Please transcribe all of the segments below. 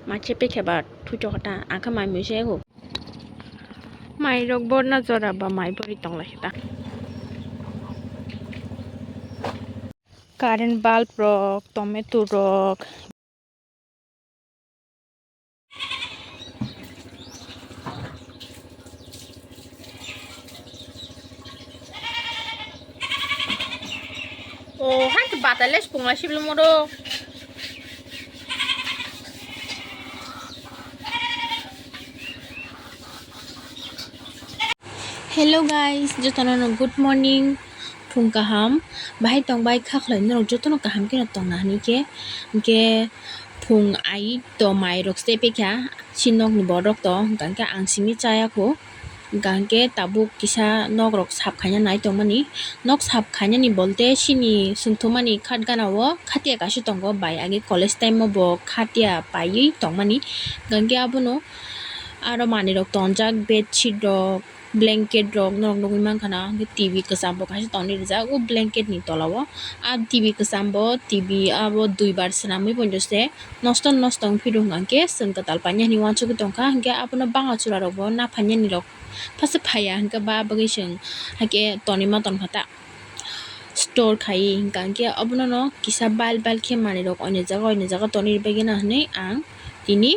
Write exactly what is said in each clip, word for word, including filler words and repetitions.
Mache pekhe ba thucho kha ta, ang khe mai mui se ego. Mai rok borna jora ba mai bori tong lai khe ta. Current bulb rok, tomato rok. Oh, hai ke batai le sepung lai sibili moro. Hello guys, jotono no good morning, phung kaham, bahai tong bai kha khlai norok jotono kaham khe no tong na hinwi khe, hinkhe phung ai to mai rok se pekha, si nok ni borok to, hinkha khe ang simi chaya kho, hinkha khe tabuk kisa nok rok sap khaina nai tong mani, nok sap khaina ni bolte sini sungthumani khat gana o khatia kaisa tongo, bai age college time o bo khatia paiwi tong mani, hinkha khe abono aro manwi rok tonjak, bedsheet rok, blanket rok norok nugwi mankha na, hwnkhe T V kwcham bo kaisa tongwi rijak o blanket ni tola o. A T V kwcham bo, T V abo duibar swnamwi poito se nosto nosto wng phiru hwnkha hwnkhe chwng kwtal painani hinwi uansugwi tongkha, hwnkhe abono bangla chwla rok bo naphainani rok phasa phaiya, hwnkhe ba bagwi chwng haikhe tonwi ma tongkha ta store khaiwi, hwnkha hwnkhe obono no kisa bile bile khe manwi rok oini jaga oini jaga tonwi rwbaigwna hinwi ang tini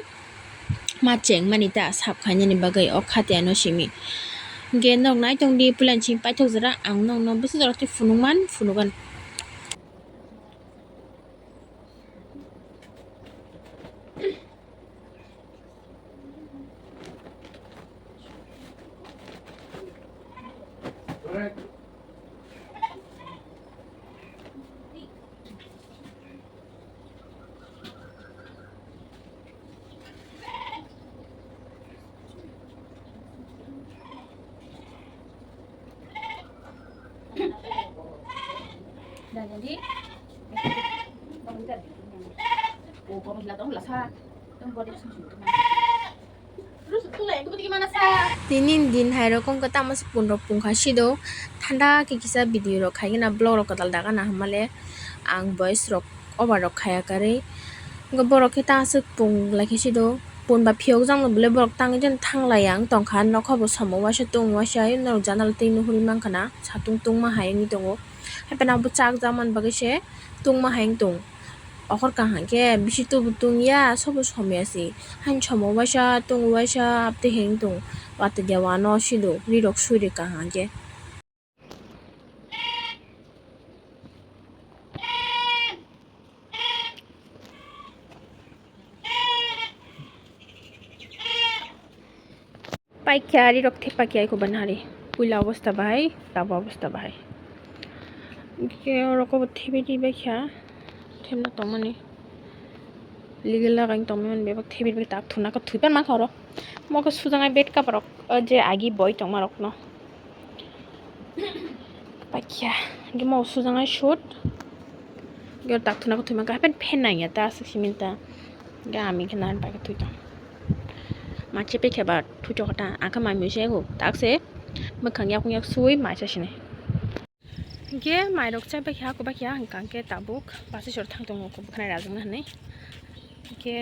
ma chengmani ta sap khainani bagwi o khatia no simi. Hwnkhe nok nai tong di puila ni simi paithak jora ang nokno bwswk jora tei phunukman phunugan. Tini din hai rokong khe tamo se pun rok pung kha sido, thanda khe kisa video rok khai khe na vlog rok kwtal daga na hwnmale ang voice rok over rok khaya karwi. Borok khe ta aswk pung lai khe sido, pun ba phiyok jang no bole borok tangwi jani thang lai ya wng tong kha, nokha bo somo waisa tung waisa norok janala twi nuhuri mankha na satung tungma hai wngwi tongo, hai phano abo chak jakmani bagwi se tungma hai wng tong. Okhor kaham khe bisi tubu tungya, sobo somya se. Haini somo waisa, tongo waisa, abtwi heng tong. Watwi dewa no sido, ri rok suri kaham khe. Paikya ri rok thepakya iko banari. Puila obostha bahai, tabo obostha bahai. Khe oro kobo thebi ri baikha. Themna tongmani. Ligila kain tongmani bebak thebi ri tak thuna ko thuipan ma khoro. Moko sujangai bed cover rok, o je agi boi tongma rok no. Paikya, ge mo sujangai shoot. Ge tak thuna ko thuiman ka pen pen nang ya ta aswk simin ta. Ge ami khe nan paikya thui tong. Ma chepe khe ba thu chok ta, ang kha mai mui se go. Tak se, mwkhang yak yak sui mai sa sini. Ge mai rok chai paikya, ko paikya, hwnkha khe tabuk, basi sor thang tongo, ko bwkhanai rajak na hinwi. Hwnkhe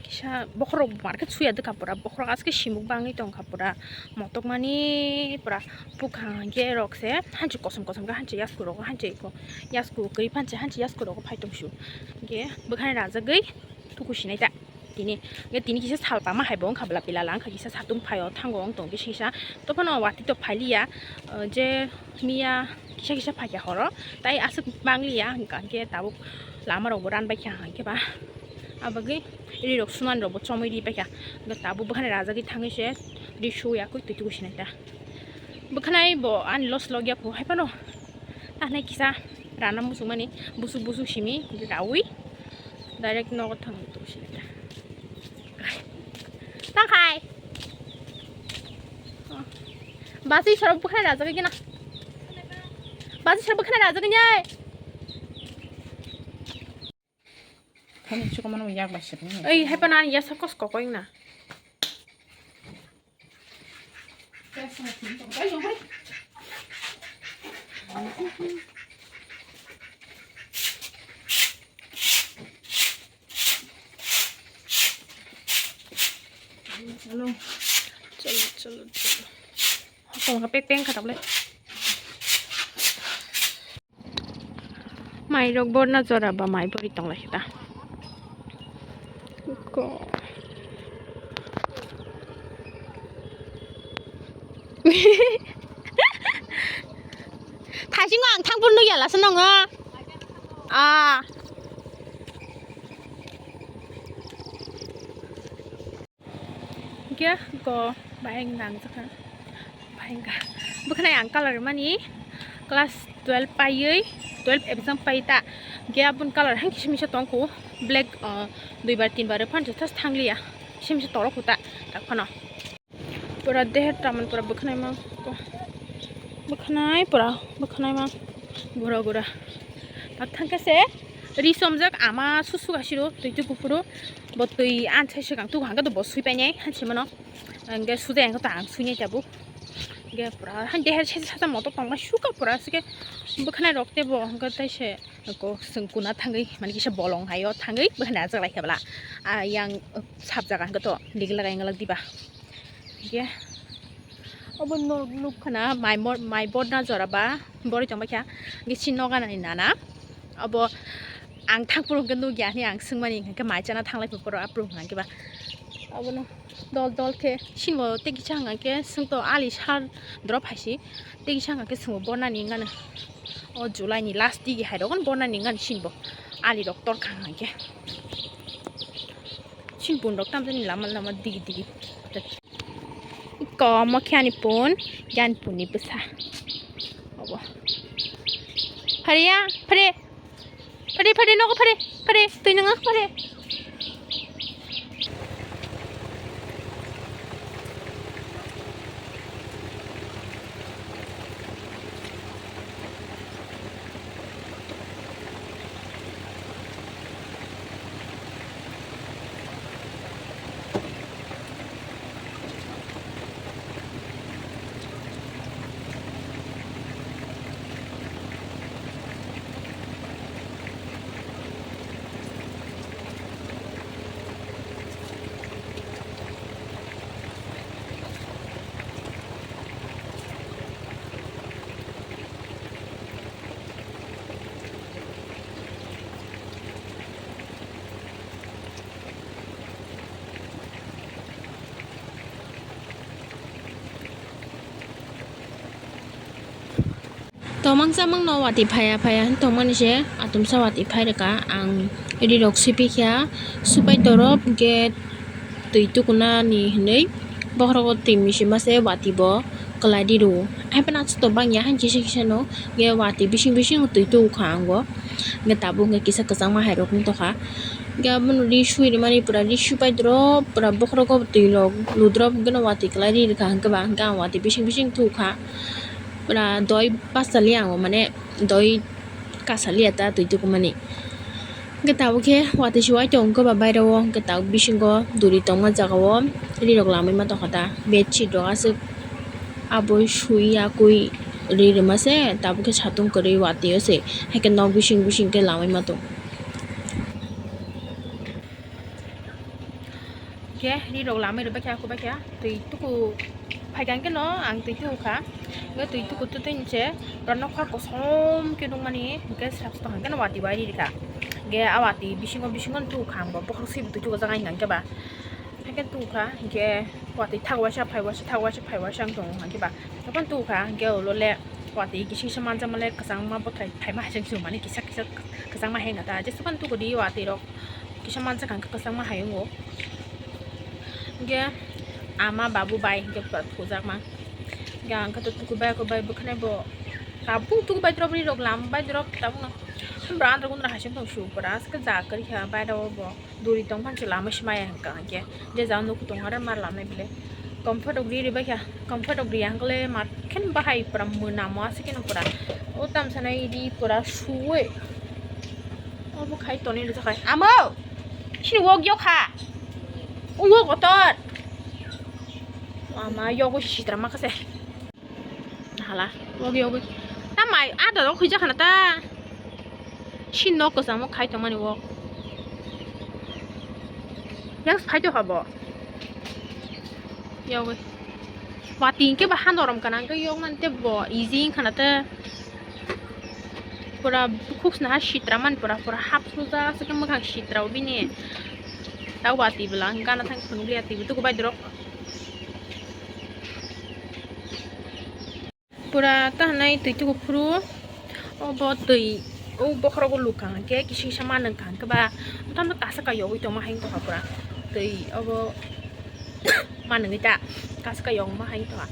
kisa bokhorok market suya dwkha pura, bokhorok aske simuk bangwi tongkha pura, motokmani pura bwkha hwnkhe rok se hanchi kosom kosom khe hanchi yasku rogo hanchi ko yasku kwrwi phanchi hanchi yasku rogo phai tongsu. Hwnkhe bwkhani rajagwi tuku sinai ta tini, hwnkhe tini kisa sal pama hai bo wngkha bwla pila la wngkha kisa satung phaio thango wng tong kisa kisa tophano watwi tok phailiya, je miya kisa kisa phaikha horo tai aswk mangliya hwnkha hwnkhe tabuk lama rokbo ran baikha hwnkhe ba. Abagwi ri rok suman rokbo chomwi ri paikha. Hwnkhe tabuk bwkhani rajagwi thangwi se ri suya kwi twi tuku sinai ta. Bwkhanai bo ani los logya phu hai phano. Tahnai kisa rana muchungmani busuk busuk simi raui direct nogo thangwi tuku sinai ta. Tangkhai. Basi sorok bwkhani rajagwi gina. Basi sorok bwkhani rajagwi nyai. Thani chuko mano yak bai sirni. Ei, hai pa nani yasa kos kokoi na. Hello. Chalo, chalo, chalo. Tong ka pek peng khatok le. Mai rok borna jora ba mai bori tong lai ta. Ko. Thasingo ang thangphuru nukya lasa nongo. Ah. Hingke ko bahai wngka ang sakha. Bahai wngka. Bwkhanai ang colour rwmani class twelve paiwi, twelve exam pai ta. Hingke aboni colour hai kisa misa tongkho. Black, ah, duibar tinbar rwphano just thangliya. Kisa misa torokho ta, tak phano. Pura deher taman pura bwkhanai ma. Bwkhanai pura bwkhanai ma. Gura gura. Tak thangkhe se ri somjak ama susu gasiro twi tu kuphuru. Bo twi ansai swkang tu hangkhe to bo swi painai hanse mano. Hingke sujai hingke to ang swinai tabuk. Hingke pura han deher se sata moto tongma suka pura sike bwkhanai rok tebo hingke tai se ko chwng kuna thangwi mani kisa bolong hayo thangwi bwkhanai ajak lai khe bwla. A yang sap jaga hingke to ligla gai ngalak diba. Hingke obo no nukha na mai mor-, mai borna jora ba bori tongbaikha. Hingke si noganani nana obo ang thangphuru hingke nukya hwnwi ang swngmani hingke mai chana thanglai phuru aphuru hingke ba obono dol dol khe sinbo tei kisa hingke swngto ali sar drop haisi tei kisa hingke swngbo bornani wngkha na o July ni last digi hai rokno bornani wngkha na sinbo ali rok torkha hingke. Chin pun rok tamjani lama lama digi digi. Ko mo khe ani pun, yan pun ni bwsa. Obo. Phare ya, phare. Phare, phare, nogo phare, phare, twi nang phare. Tomang chamang no watwi phaiya phaiya hinwi tongmani se atumsa watwi phai rwkha ang rirok sipikha supai torop hwnkhe twi tukunani hinwi bokhorogo twi misi mase watwi bo kwlai rw. Haiphano aswk to bangya haini kisa kisa no hwnkhe watwi bising bising twi tukha ang bo hwnkhe tabuk hwnkhe kisa kwchangma hai rok wng tongkha hwnkhe abono ri sui rwmani pura ri supai drop pura bokhorogo twi rok ludrop hwnkhe no watwi kwlai ri rwkha hwnkhe ba hwnkhe ang watwi bising bising tukha. Pura doi pasaliya ang mane doi kasaliya ta twi tukumani. Hwnkhe tabuk khe watwi se uaitong wngkha ba bairao hwnkhe tabuk bisingo duri tongma jagao rirok lamwi ma tongkha ta bedsheet rok aswk aboi sui yakui ri rwma se tabuk khe satung kwrwi watwi o se haikhe nok bising bising khe lamwi ma tong. Hwnkhe ri rok lamwi rwbaikha, kubaikha, twi tuku phaikha hwnkhe no ang twi tuku kha. Hwnkhe twi tuku twtwi se borok nokha kosom khe nukmani hwnkhe srapsa tongkha hwnkhe no watwi bai ri rikha. Hwnkhe a watwi bisingo bisingo tuku kha ang bo bokhorok swibo twi tuku jak ani hwnkhe ba. Hwnkhe tuku kha hwnkhe watwi thak uaisa phai uaisa thak uaisa phai uaisa wng tongo hwnkhe ba. Jokhon tuku kha hwnkhe ulo le watwi kisa kisa manjakma le kwchangma bwthai phaima hai se wng mani kisa kisa kwchangma hai wngkha ta. Jesukan tuku di watwi rok. Kisa mansa kang khe kwchangma hai wngo. Hwnkhe ama babu bai hwnkhe pura thujakma. Hwnkhe ang khe to tuku bai, bai bwkhanai bo tabuk tuku bai drop ri rok lam bai drop tabuk no. Bwrandra gundra hai se tong su pura aswk ja kwrwi kha bai rok bo duri tong phan se lama se maya hwnkha hwnkhe je jang nuk tong are mar lamnai bile. Comfort rok ri ri bai kha, comfort rok ri ang le mat khen bahai pura mwnamo aswk khe no pura o tamsa nai ri pura suwi. Obo khai toni rijak khai. Amo! Sini wok yok kha. Wok kotor. Ama yogo sitra ma kase. Hala, wok yogo. Ta mai ada rok khoi jakha na ta. Sini nok kwchamo khai tongmani wok. Yang khai to habo. Yogwi. Watwi hwnkhe ba ha norom kana hwnkhe yokmani tei bo easy wngkha na tei. Pura bukhuk sna ha sitra man pura, pura hap suja aswk khe mwkhang sitra o bini. Ta watwi bwla gana thang phunukliya twi bo tuku bai dorok. Pura ta hwnwi twi tuku phuru, obo twi o bokhorogo lukha hwnkhe kisa kisa manwng kha hwnkhe ba, tamo kasa ka yogwi tongma hai wngtokha pura twi obo manwngwi ta kasa ka yogma hai wngtokha.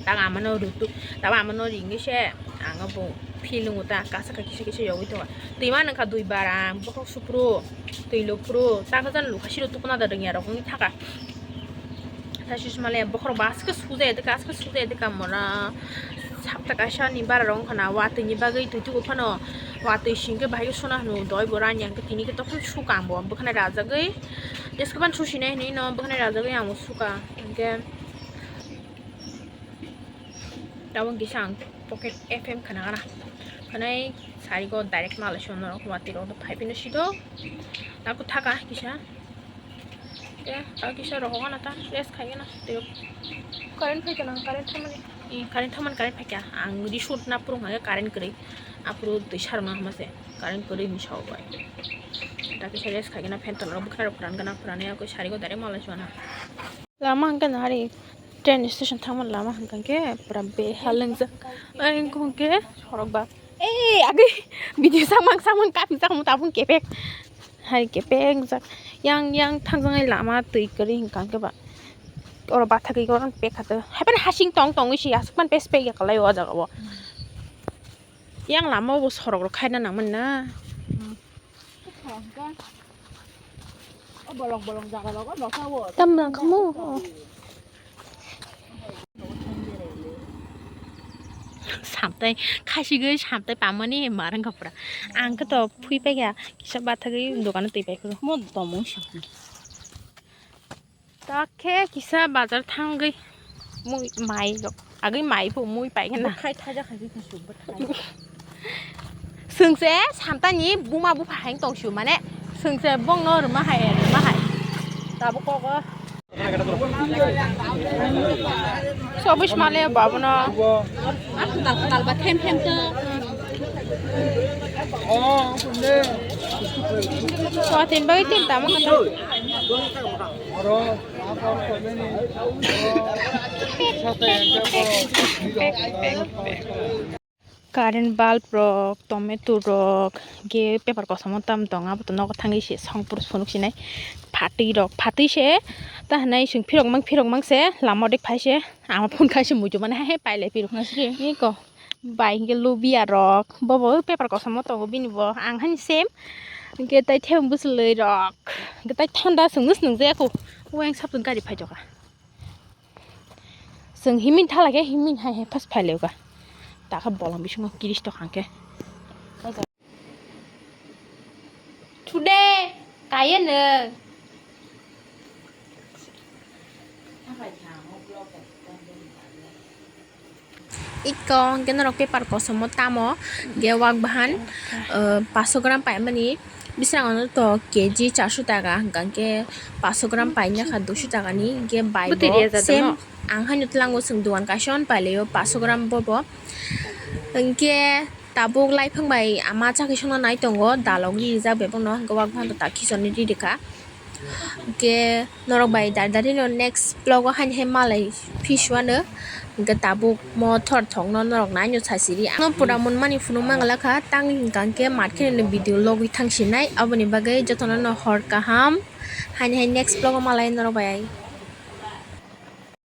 Tamo amano rutuk, tamo amano ringwi se ang obo feeling o ta kasa ka kisa kisa yogwi tongkha. Twi manwng kha dui bar ang bokhorok suphuru, twi luphuru, ta khe jani lukha siro tukuna da rwngya rok wngwi thaka. Tei sismale bokhorok bo aswk sujai de ka, aswk sujai de ka mora. Sapta kaisa ni bara rok wngkha na, watwi ni bagwi twi tuku phano watwi singke bahai sona hwnwi doi bo rani ang tini khe tokon sukang bo bwkhwnai rajagwi. Jeske ban susinai hwnwi no bwkhwnai rajagwi ang bo suka. Hwnkhe tabuk kisa ang pocket F M khana gana. Khwnai sari go direct malai sona rok watwi rok phai phino sido. Nako thaka kisa. Te, ta kisa rohok gana ta, rest khai gana. Te, current phai kana, current thamani. Eh, current thamani, current phai kya. Ang resort na purung hage current kwrwi. Apuru twi sarong na hamase. Current kwrwi ni sao bai. Ta kisa rest khai gana, fan tolong bwkhwnai rok phuran gana, phuran ya koi sari go direct malai suana. Lama hangke nari train station thangma lama hangke pura be halengjak. Ang hangke sorok ba. Eh, agui video samang samang kapni samung tabung kepek. Hai kepeng jak yang yang thangjangai lama twi kwrwi hwnkha hwnkhe ba oro bathagwi oro pekha to haiphano hasing tong tongwi si aswk man pes pek ya kwlai o jaga o yang lama o bo sorok rok khaina nangmani na. Tam nang khamu. Samtai khasigwi samtai pamani marang kapra. Ang khe to phui paikha kisa bathagwi dogano twi paikha. Mo tomung sakni. Ta khe kisa bazar thangwi mui mai rok agwi mai phu mui paikha na. Khai thaja khai khe sub thai. Sungse samtani buma bupha hai tong su mane sungse bongno rwma hai rwma hai. Tabuk kogo. Chobis male babono. Akudal kudal ba them them to. Chua tin bagwi tin tamo kata. Current bulb rok, tomato rok, ge paper kosom o tam tong abo to nogo thangwi se songpor phunuk sinai phatwi rok phatwi se ta hinai chwng phirok mang phirok mang se lama dik phai se ama phone khai se muitu mani hai hai pailai phirok nai se eko bai hinkhe lubia rok bobo paper kosom o tongo bini bo ang hani same hinkhe tai thebeng bwswlwi rok hinkhe tai thanda chwngno chwng jaya kho oyang sapjwng gari phai tongkha. Chwng himini thala khe himini hai hai phas phai laiga. Takha bolong bisingo kiris tokha hwnkhe. Today kaya nwng. Iko hwnkhe norok paper kosom o tamo hwnkhe wak bahan, uh, paso gram paimani. Bisrango to K G charso taka, hwnkha hwnkhe paso gram paina kha duiso taka ni, hwnkhe bai bo same ang haino tlango chwng dogan kaisa hwn pailaio paso gram bobo. Hwnkhe tabuk laiphang bai ama chakisongno nai tongo, dalogwi rijak bebakno, hwnkhe wak bahan to ta khichorni ri rikha. Hwnkhe norok bai dari dari no next vlog o haini hai malai phi suano. Hwnkhe tabuk mo thor thok no norok nai no sasiri. Ano pura mon mani phunuk mangala kha, tang hwnkha hwnkhe mat khe no video logwi thang sinai. Aboni bagwi jotono no hor kaham. Haini hai next vlog o malai norok bai.